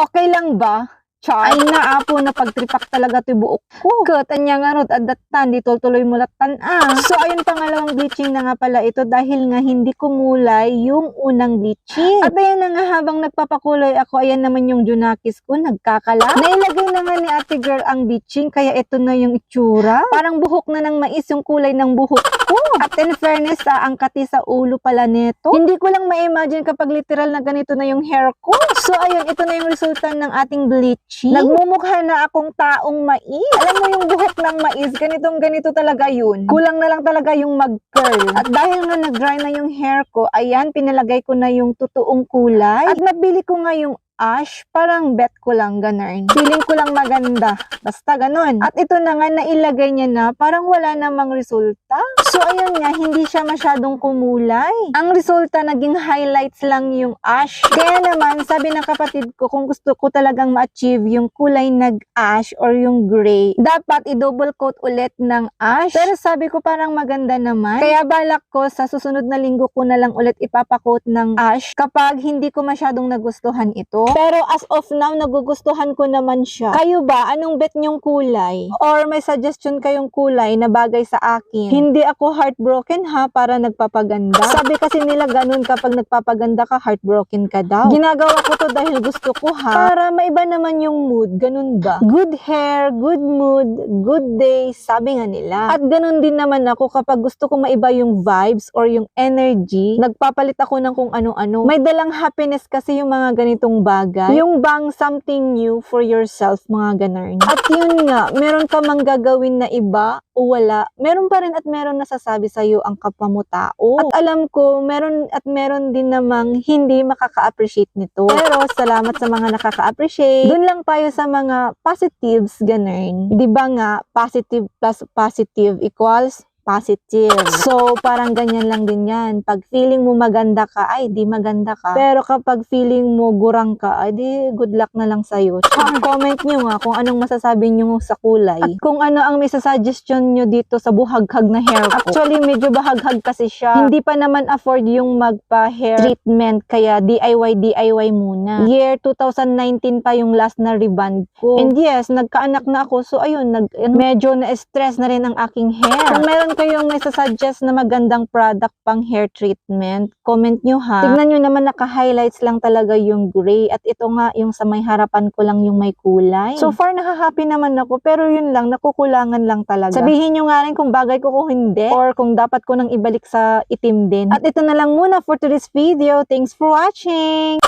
Okay lang ba? Ay naapo na pagtripak talaga ti buok ko. Katanya nga rod adatan di tuloy mulatan So ayun, pangalawang bleaching na nga pala ito dahil nga hindi kumulay yung unang bleaching. At ayun na nga, habang nagpapakulay ako, ayan naman yung Junakis ko nagkakala. Nailagay na nga ni ate girl ang bleaching kaya ito na yung itsura. Parang buhok na ng mais yung kulay ng buhok ko. At in fairness, ang kati sa ulo pala nito. Hindi ko lang ma-imagine kapag literal na ganito na yung hair ko. So ayun, ito na yung resulta ng ating bleaching. Nagmumukha na akong taong mais. Alam mo yung buhok ng mais, ganito talaga yun. Kulang na lang talaga yung mag-curl. At dahil nga nag-dry na yung hair ko, ayan, pinalagay ko na yung totoong kulay. At nabili ko nga yung ash, parang bet ko lang ganun. Feeling ko lang maganda. Basta ganun. At ito na nga, nailagay niya na, parang wala namang resulta. So ayun nga, hindi siya masyadong kumulay. Ang resulta, naging highlights lang yung ash. Kaya naman, sabi ng kapatid ko, kung gusto ko talagang ma-achieve yung kulay nag-ash or yung gray, dapat i-double coat ulit ng ash. Pero sabi ko parang maganda naman. Kaya balak ko, sa susunod na linggo ko na lang ulit ipapakoat ng ash kapag hindi ko masyadong nagustuhan ito. Pero as of now, nagugustuhan ko naman siya. Kayo ba? Anong bet nyong kulay? Or may suggestion kayong kulay na bagay sa akin? Hindi ako heartbroken ha, para nagpapaganda. Sabi kasi nila ganun, kapag nagpapaganda ka, heartbroken ka daw. Ginagawa ko to dahil gusto ko ha, para maiba naman yung mood. Ganun ba? Good hair, good mood, good day, sabi nga nila. At ganun din naman ako kapag gusto ko maiba yung vibes or yung energy, nagpapalit ako ng kung ano-ano. May dalang happiness kasi yung mga ganitong bagay. Yung bang something new for yourself, mga ganun. At yun nga, meron ka mang gagawin na iba o wala, meron pa rin at meron nasasabi sa'yo ang kapwa mo tao. At alam ko, meron din namang hindi makaka-appreciate nito. Pero salamat sa mga nakaka-appreciate. Doon lang tayo sa mga positives, ganun. Diba nga, positive plus positive equals positive. So, parang ganyan lang din yan. Pag feeling mo maganda ka, ay, di maganda ka. Pero kapag feeling mo gurang ka, ay, di good luck na lang sa'yo. Comment nyo nga kung anong masasabi nyo sa kulay. At kung ano ang may suggestion nyo dito sa buhaghag na hair ko. Actually, medyo bahaghag kasi siya. Hindi pa naman afford yung magpa-hair treatment, kaya DIY muna. Year 2019 pa yung last na reband ko. And yes, nagkaanak na ako. So, ayun, medyo na-stress na rin ang aking hair. Kung meron kayong may sasuggest na magandang product pang hair treatment, comment nyo ha. Tignan nyo naman, naka-highlights lang talaga yung gray. At ito nga, yung sa may harapan ko lang yung may kulay. So far, naka-happy naman ako. Pero yun lang, nakukulangan lang talaga. Sabihin nyo nga rin kung bagay ko kung hindi. Or kung dapat ko nang ibalik sa itim din. At ito na lang muna for today's video. Thanks for watching!